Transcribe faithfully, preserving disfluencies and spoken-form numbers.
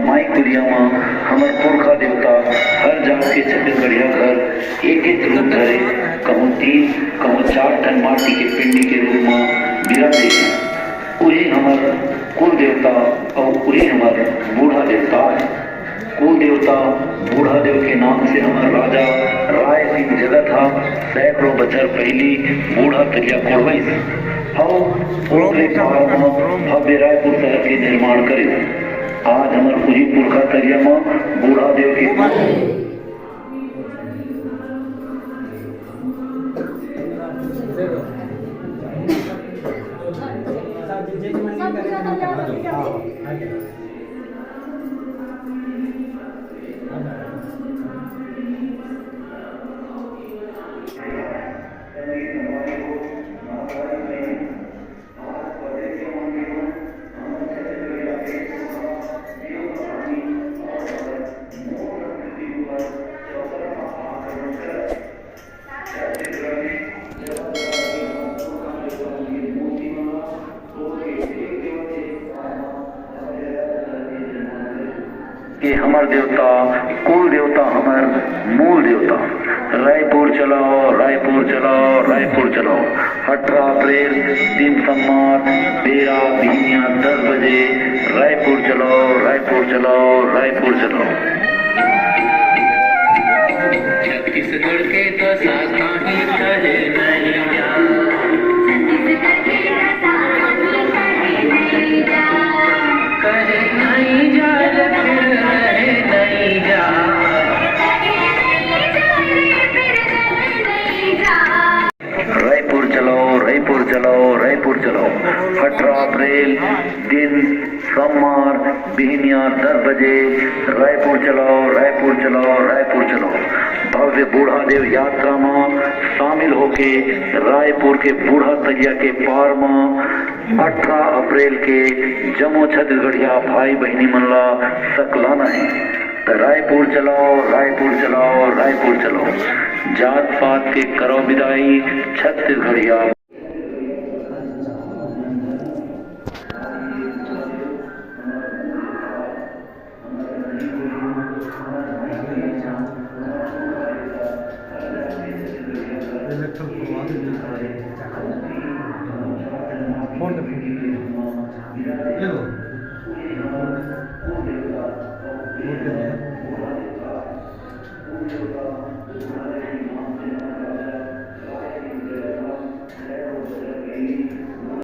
माई कुरिया म हमर पुरखा देवता हर जात के छत्तीसगढ़िया घर एक एक रूप धरे, कहूँ तीन, कहूँ चार ठन माटी के पिंडी के रूप म बिराजे हे। उही हमर कुल देवता अउ उही हमर बूढ़ा देवता आय। कुल देवता बूढ़ा देव के नाम से हमर राजा राय सिंह जगत ह सैकड़ों बछर पहिली बूढ़ा तरिया कोड़वइस अउ ओकरे पार म भव्य रायपुर शहर के निर्माण करिस। आज हमर उही पुरखा तरिया म बूढ़ा देव के के हमर देवता, कुल देवता, हमर मूल देवता। रायपुर चलाओ, रायपुर चलाओ, रायपुर चलाओ। अठारह अप्रैल, दिन सम्मार, बेरा बिहनिया दस बजे। रायपुर चलाओ, रायपुर चलाओ, रायपुर चलाओ। छत्तीसगढ़ के दशा कहीं कहे नहीं जा। छत्तीसगढ़ के दशा कहीं कहे नहीं जा। कहे नहीं जा रे, फिर रहे नहीं जा। रायपुर चलाओ, रायपुर चलाओ, रायपुर चलाओ। अठारह अप्रैल, दिन सम्मार, बिहनिया दस बजे। रायपुर चलाओ, रायपुर चलाओ, रायपुर चलाओ। भव्य बूढ़ा देव यात्रा म शामिल होके रायपुर के बूढ़ा तरिया के पार म अठारह अप्रैल के जम्मो छत्तीसगढ़िया भाई बहिनी मन ला सकलाना हे। त रायपुर चलाओ, रायपुर चलाओ, रायपुर चलाओ। जात पात के करो बिदाई, छत्तीसगढ़िया।